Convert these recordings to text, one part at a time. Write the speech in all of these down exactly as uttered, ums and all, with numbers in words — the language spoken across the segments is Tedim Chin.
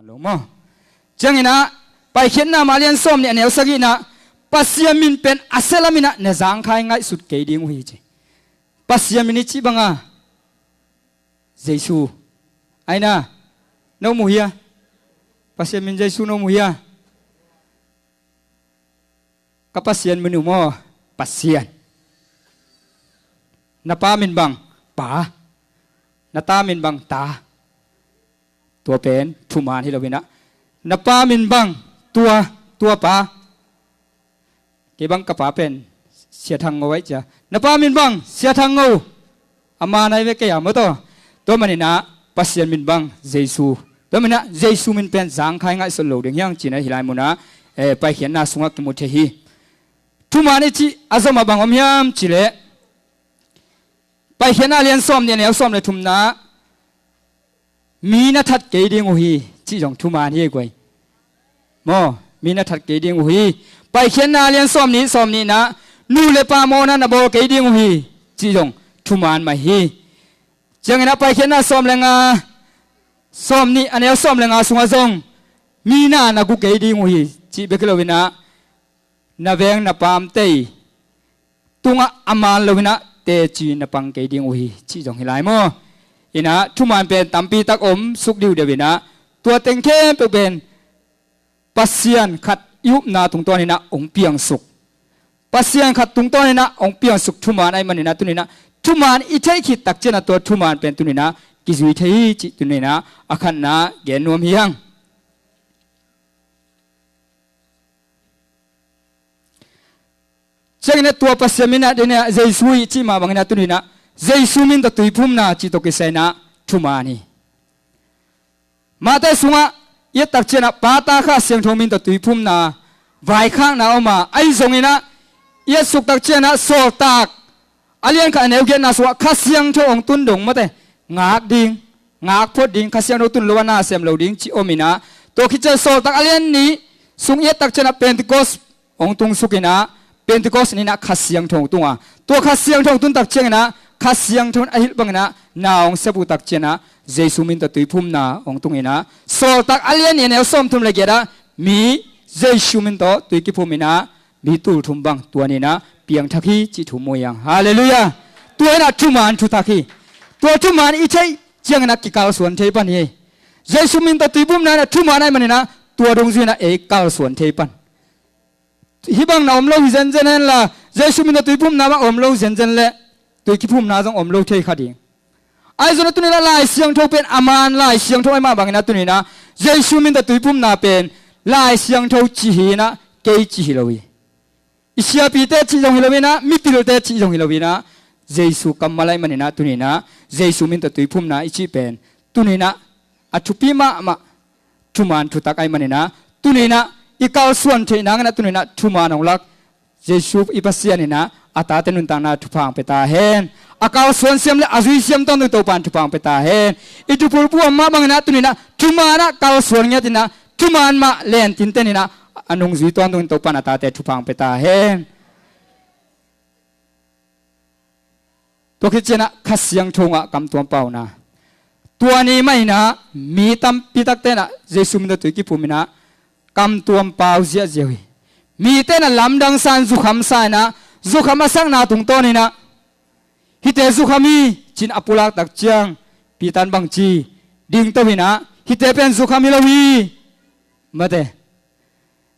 Lo maw? Cianginah Paikhiatna mah lian sawm nih a neu sagih inah Pasian min pen a sialam inah na zangkhai ngaihsut kei ding uh hi ci. Pasian min i cih banga Jesu. Aina, no mu hia? Pasian min Jesu no mu hia? Ka Pasian min uh maw? Pasian. Na pa min bang? Pa. Na ta min bang? Ta. Tua pen thuman hi lo inah. Na pa min bang? Tua, tua pa. Kei bang ka pa pen Sia Thang Ngo aih cia. Na pa min bang? Sia Thang Ngo. A man ahi ve kei a maw taw. Tua maninah Pasian min bang? Jesu. Tua maninah Jesu min pen zangkhai ngaihsut lo ding hiang cinah hilai munah, eh, Paikhiatna sungah kimu thei hi. Thuman i cih a zomah bang om hiam cileh Paikhiatna lian sawm nih a neu sawm le thumna mi na that kei ding uh hi cih zong thuman hi guai. Maw, mi na that kei ding uh hi. Paikhiatna lian sawm nih sawm nihna nu le pa mawhna na bawl kei ding uh hi cih zong thuman mah hi. Cianginah Paikhiatna sawm le nga sawm nih a neu sawm le nga sungah zong mi na na gu kei ding uh hi cih bek hi lo inah na veng na pamte tungah a man lo inah teci na pang kei ding uh hi cih zong hi lai maw? Inah thuman pen tampi tak om suk diudiu inah tua teng khempeuh pen Pasian khat i upna tungtawn inah hong piangsuk. Pasian khat tungtawn inah hong piangsuk thuman ahi maninah tuninah thuman i theih khit tak cianah tua thuman pen tuninah kizui thei hi cih tuninah a khatna gen nuam hi hang. Cianginah tua Pasian minah dinah Jesu hi cih mah banginah tuninah Jesu min tawh tuiphumna cih tawh kisai inah thuman hi. Mate sungah i et tak cianah Pa, Ta, Kha Siangtho min tawh tuiphumna vaikhakna om a, ahi zonginah i et suk tak cianah Sawltak a lian khat a neu giatna sungah Kha Siangtho hong tun dong mate ngak ding, ngak phot ding, Kha Siangtho tun lo a na sem lo ding cih om inah tua khit ciah Sawltak a lian nih sung i et tak cianah Pentecost hong tungsuk inah Pentecost ninah Kha Siangtho hong tung a, tua Kha Siangtho hong tun tak cianginah Kha Siangtho in a hilh banginah na hong sep uh tak cianah Jesu min tawh tuiphumna hong tung inah Sawltak a lian nih a neu sawmthum le giatah mi Jesu min tawh tui kiphum inah mi tulthum bang tua ninah piangthak hi cih thu mu hiang. Halleluiah. Tua inah thuman thutak hi. Tua thuman i theih cianginah kikalsuan thei pan hi. Jesu min tawh tuiphumna inah thuman ahi maninah tua dungzui inah ei kalsuan thei pan. Hih bang na om lo hi zenzen henla Jesu min tawh tuiphumna bang om lo zenzen le tui kiphumna zong om lo thei kha ding. Ahi zongin a tuninah Lai Siangtho pen a man Lai Siangtho ahi mah banginah tuninah Jesu min tawh tuiphumna pen Lai Siangtho cih hi inah kei cih hi lo hi. I siapite cih zong hi lo inah mipilte cih zong hi lo inah Jesu kammal ahi maninah tuninah Jesu min tawh tuiphumna i cih pen tuninah a thupi mahmah thuman thutak ahi maninah tuninah i kalsuan theih nanginah tuninah thuman hong lak Jesu i Pasian inah a tate nuntakna thupha hong pia ta hen. A kalsuan siam le a zui siam tawntung Topan thupha hong pia ta hen. I thuphulpu om mah banginah tuninah thumanah kalsuan ngiat inah thuman mah lentinten inah a nungzui tawntung Topan a tate thupha hong pia ta hen. Tua khit cianah Kha Siangtho ngah kamtuam pauna. Tua ni mah inah mi tampi takte inah Jesu min tawh tui kiphum inah kamtuam pau ziahziah uh hi. Mite inah lamdang sa in zukham sa inah zukham a sakna tungtawn inah hihte zukham hi ci-in a pulak tak ciang Peter in bang ci dingto inah hihte pen zukham hi lo hi. Mate.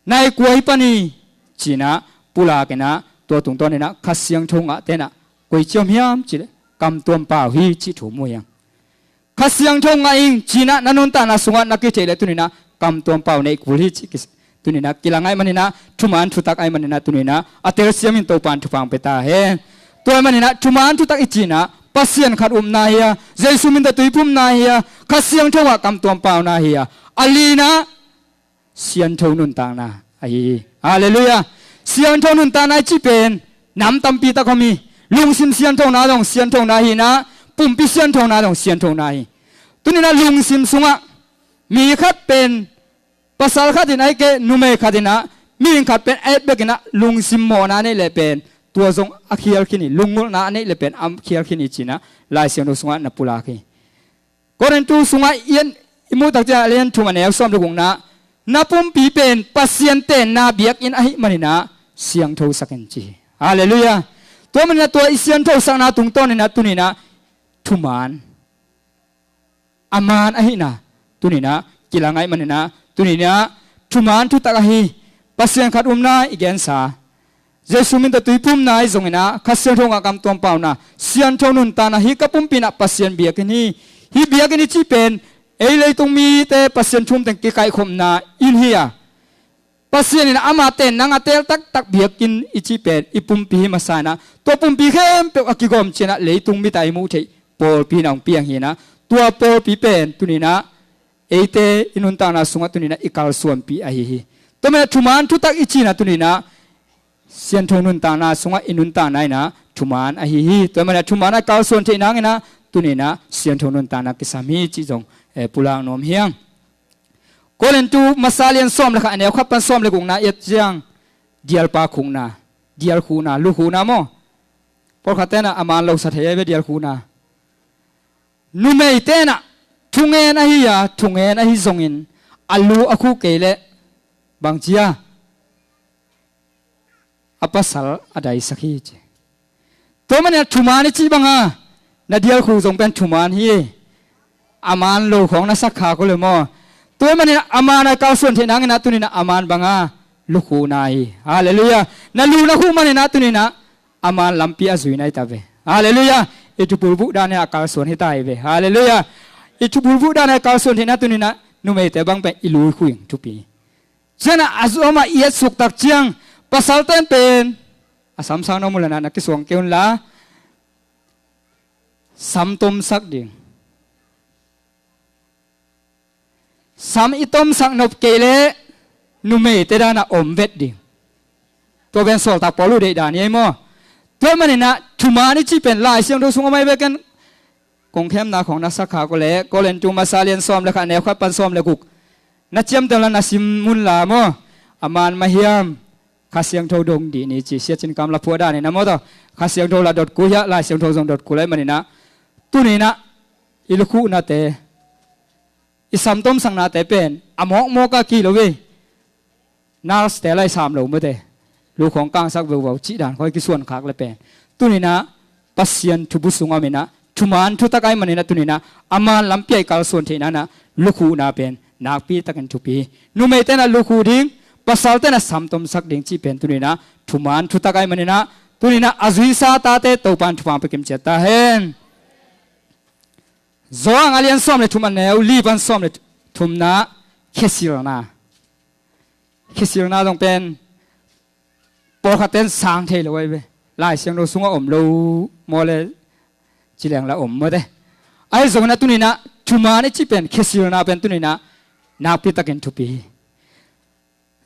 Nai kua hi pan hi ci-inah pulak inah tua tungtawn inah Kha Siangtho ngahte inah koi ciam hiam cileh kamtuam pau hi cih thu mu hiang. Kha Siangtho ngah ing ci-inah na nuntakna sungah na kitheih leh tuninah kamtuam pau neih kul hi cih tuninah kilang ahi maninah thuman thutak ahi maninah tuninah a telsiam in Topan thupha hong pia ta hen. Tua ahi maninah thuman thutak i ci-inah Pasian khat upna hi a, Jesu min tawh tuiphumna hi a, Kha Siangtho ngah kamtuam pauna hi a, a linah siangtho nuntakna ahi hi. Halleluiah. Siangtho nuntakna i cih pen nam tampi tak om hi. Lungsim siangthona zong siangthona hi inah pumpi siangthona zong siangthona hi. Tuninah lungsim sungah mi khat pen pasal khat in ahih kei numei khat inah mihing khat pen a et bek inah lungsim mawhna a neih leh pen tua zong a khial khin hi. Lunggulhna a neih leh pen a khial khin hi ci-inah Lai Siangtho sungah na pulak hi. Korintu sungah i et I muh tak ciang a lian thum a neu sawm le gukna, na pumpi pen Pasian tenna biakinn ahih maninah siangthosak in ci hi. Halleluiah. Tua maninah tua i siangthosakna tungtawninah tuninah thumaan a maan ahihna tuninah kilang ahih maninah tuninah thumaan thutak ahi Pasian khat umna i gensa. Jesu min tawh tuiphumna ahi zonginah Kha Siangtho ngah kamtuam pauna, siangtho nuntakna, hih ka pumpi inah Pasian biakinn hi. Hih biakinn i cih pen ei leitung mite Pasian thu-um teng kikaihkhopna inn hi a, Pasian in ama tenna a tel taktak biakinn i cih pen i pumpi hi masa inah tua pumpi khempeuh a kigawm cianah leitung mite i muh theih pawlpi in a hong piang hinah tua pawlpi pen tuninah eite i nuntakna sungah tuninah i kalsuanpih ahi hi. Tua maninah thumaan thutak i cihna tuninah siangtho nuntakna sungah i nuntakna inah thumaan ahi hi. Tua maninah thumaan a kalsuan theih nanginah tuninah siangtho nuntakna kisam hi cih zong eh, pulak nuam hiang. Korintu masa lian sawm le khat a neu khat pan sawm le gukna i et ciang dialpa khukna, dial khuhna, lu khuhna maw? Pawlkhat tenah a maan losa thei ahi ve dial khuhna. Numei tenah thungen ahi a, thungen ahi zongin a lu a khuh kei leh bangci a, a pasal a daisak hi ci. Tua maninah thumaan i cih banga na dial khuh zong pen thumaan hi. A maan lo khawng na sak khak uh le maw? Tua maninah a maan a kalsuan theih nanginah tuninah a maan banga lu khuhna hi. Halleluiah. Na lu na khuh maninah tuninah a maan lampi a zuina hi ta ve. Halleluiah. I thubulbuh dan a kalsuan hi ta hi ve. Halleluiah. I thubulbuh dan a kalsuan theihna tuninah numeite bang pen i lu i khuh in thupi. Cianah a zuamah i et suk tak ciang pasal ten pen a samsang na mulanah na kisuang kei unla sam tomsak ding. Sam i tomsak nop kei leh numeite danah om vet ding. Tua pen sawltak Paul uh deih dan hi ei maw? Tua maninah thumaan i cih pen Lai Siangtho sung a mai veken kongkhemna khawng na sak khak uh leh Korintu masa lian sawm le khat neu khat pan sawm le guk na ciamteh unla na sim unla maw? A maan mah hiam? Kha Siangtho dong dih ni ci siacin kam la phuah daninah maw taw? Kha Siangtho la dot kul hiah Lai Siangtho zong dot kul ahih maninah tuninah i lu khuhnate i sam tomsaknate pen a mawkmawk a ki lo ve. Nurse te lai sam lo mate, lu khawng kangsak veuvau cih dan khawi kisuan khak le pen tuninah Pasian thubu sungah om inah thumaan thutak ahih maninah tuninah a maan lampi a i kalsuan theih nanah lu khuhna pen nakpi takin thupi hi. Numei tenah lu khuh ding, pasal tenah sam tomsak ding cih pen tuninah thumaan thutak ahih maninah tuninah a zuisa tate Topan thupha pia kim ciat ta hen. Johan a lian sawm le thum a neu li pan sawm le thumna, khesilna. Khesilna zong pen pawlkhat ten sang thei lo ahi ve. Lai Siangtho sungah om lo maw le ci leng la om mawte. Ahi zongin a tuninah thumaan i cih pen khesilna pen tuninah nakpi takin thupi hi.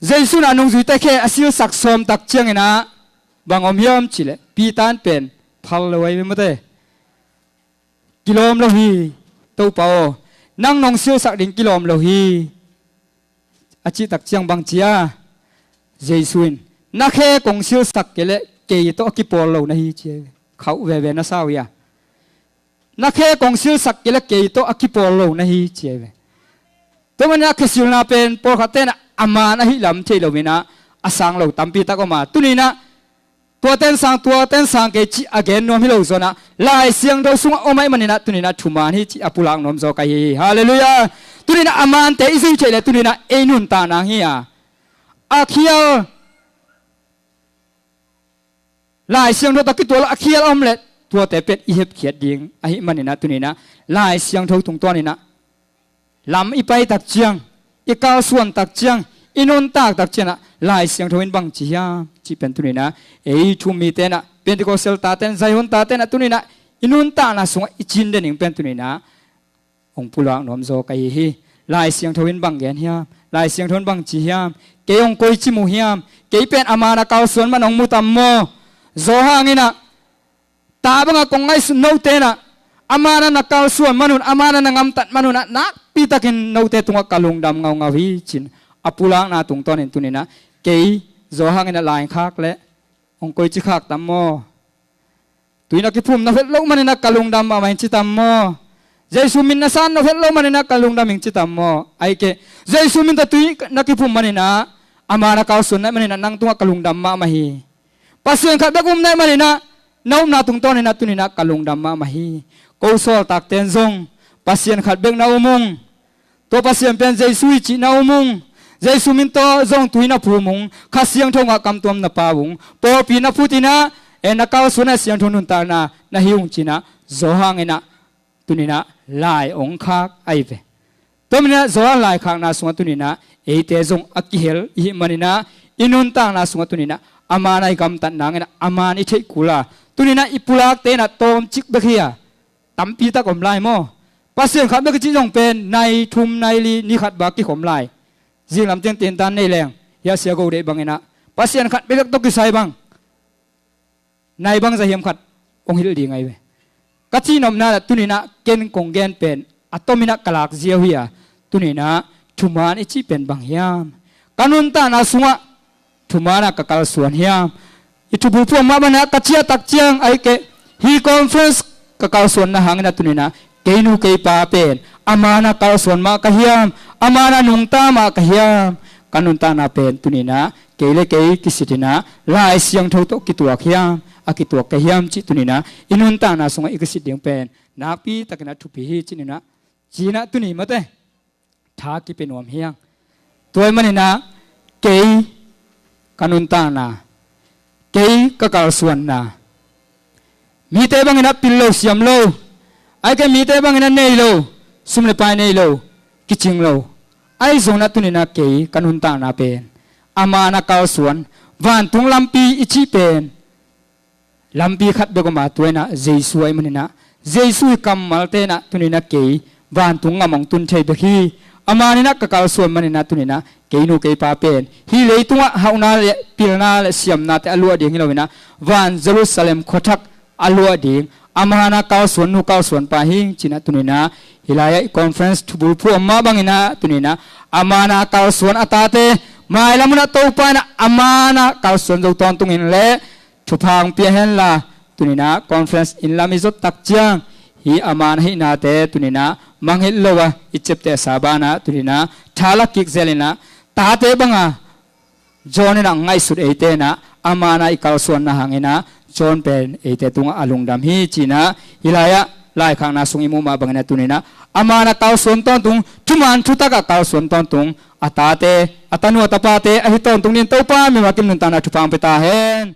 Jesu in a nungzuite khe a silsak sawm tak cianginah bang om hiam cihleh Peter in pen phal lo ahi ve mawte. Kilawm lo hi, Topa aw, nang nong silsak ding kilawm lo hi. A cih tak ciang bang ci a, Jesu in na khe kong silsak kei leh kei tawh a kipawl lo na hi ci ahi ve. Khauh veve na sa uh hi a. Na khe kong silsak kei leh kei tawh a kipawl lo na hi ci ahi ve. Tua maninah khesilna pen pawlkhat tenah a maan ahi lam thei loinah a sang lo tampi tak om a, tuninah tua ten sang, tua ten sang kei cih a gen nuam hi lo zonah Lai Siangtho sungah om ahih maninah tuninah thumaan hi cih a pulak nuam zaw ka hi hi. Halleluiah. Tuninah a maante i zui theih leh tuninah ei nuntak nang hi a, a khial Lai Siangtho tawh kitual a khial a om leh tuate pen i hepkhiat ding ahih maninah tuninah Lai Siangtho tungtawninah lam i pai tak ciang, i kalsuan tak ciang, i nuntak tak cianah Lai Siangtho in bang ci hiam cih pen tuninah ei thu-um mite inah Pentecost tate in, Zion tate inah tuninah i nuntakna sungah i cin den ding pen tuninah hong pulak nuam zaw ka hi hi. Lai Siangtho in bang gen hiam? Lai Siangtho in bang ci hiam? Kei hong koici mu hiam? Kei pen a maan a kalsuan man hong mu tam maw? Zawhang inah ta bangah kong ngaihsut note inah a maan a na kalsuan manun, a maan a na ngamtat manun ah nakpi takin note tungah ka lungdam ngaungau hi cin a pulakna tungtawnin tuninah kei Zawhang inah lai khak leh hong koici khak tam maw? Tui na kiphum na het loh maninah ka lungdam mahmah in ci tam maw? Jesu min na san nop het lo maninah ka lungdam ing ci tam maw? Aike, Jesu min tawh tui na kiphum maninah, a man a kalsuan na hih maninah nang tungah ka lungdam mahmah hi. Pasian khat bek um na hih maninah, na upna tungtawninah tuninah ka lungdam mahmah hi. Ko sawltakten zong Pasian khat bek na um ung. Tua Pasian pen Jesu hi cih na um ung. Jesu min tawh zong tui na phum ung. Kha Siangtho ngah kamtuam na pau ung. Pawlpi na phutinah, e, na kalsuan a Siangtho nuntakna na hi ung cinah, Johan inah tuninah lai ong khak ahi ve. Tua maninah Johan laikhakna sungah tuninah eite zong a kihel i hih maninah i nuntakna sungah tuninah a man a i gamtat nanginah a man i theih kul a, tuninah i pulakte inah tawmcik bek hi a, tampi tak om lai maw? Pasian khat bek i cih zong pen nai thum nai li ni khat bak kikhom lai. Zinglam ciang tintan nei leng, hia sia go deih banginah Pasian khat bek bek tawh kisai bang nai bangza hiam khat hong hilh ding ahi ve. Ka cihnopna inah tuninah ken kong gen pen a tominah ka lak ziau hi a, tuninah thuman i cih pen bang hiam? Ka nuntakna sungah thuman a ka kalsuan hiam? I thubulphuh a mah banah ka ciahtak ciang aike, hih conference ka kalsuanna hanginah tuninah kei nu kei pa pen a man a kalsuan mah ka hiam? A man a nungta mah ka hiam? Ka nuntakna pen tuninah kei le kei kisitinah Lai Siangtho tawh kituak hiam, a kituak ka hiam cih tuninah i nuntakna sungah i kisit ding pen nakpi takinah thupi hi cininah, cinah tuni mate tha kipia nuam hiang. Tua hih maninah kei ka nuntakna, kei ka kalsuanna, mite banginah pil lo siam lo, aike mite banginah nei lo, sum le pai nei lo, kicing lo, ahi zonginah tuninah kei ka nuntakna pen a man a kalsuan, vantung lampi i cih pen lampi khat bek om a, tua inah Jesu ahih maninah Jesu i kammalte inah tuninah kei vantung ngam hong tun thei bek hi. A man inah ka kalsuan maninah tuninah kei nu kei pa pen hih leitungah hauhna le pilna le siamnate a luah ding hi loinah van Jerusalem khuathak a luah ding a man a kalsuan nu kalsuan pa hi ing cinah tuninah hih lai-ah i conference thubulphuh a mah banginah tuninah a man a kalsuan a tate mailam hunah Topa inah a man a kalsuan zo tawntungin le thupha hong pia henla, tuninah conference inn lam i zot tak ciang hih a man a hihnate tuninah mangngilh lo a i ciaptehsa banah tuninah tha la kik zelinah tate banga John inah ngaihsut eite inah a man a i kalsuanna hanginah John pen eite tungah a lungdam hi cinah hih lai-ah laikhakna sung i muh mah banginah tuninah a man a kalsuan tawntung, thuman thutak a kalsuan tawntung a tate, a tanu a tapate ahi tawntung dingin Topa mimal kim nuntakna thupha hong pia ta hen.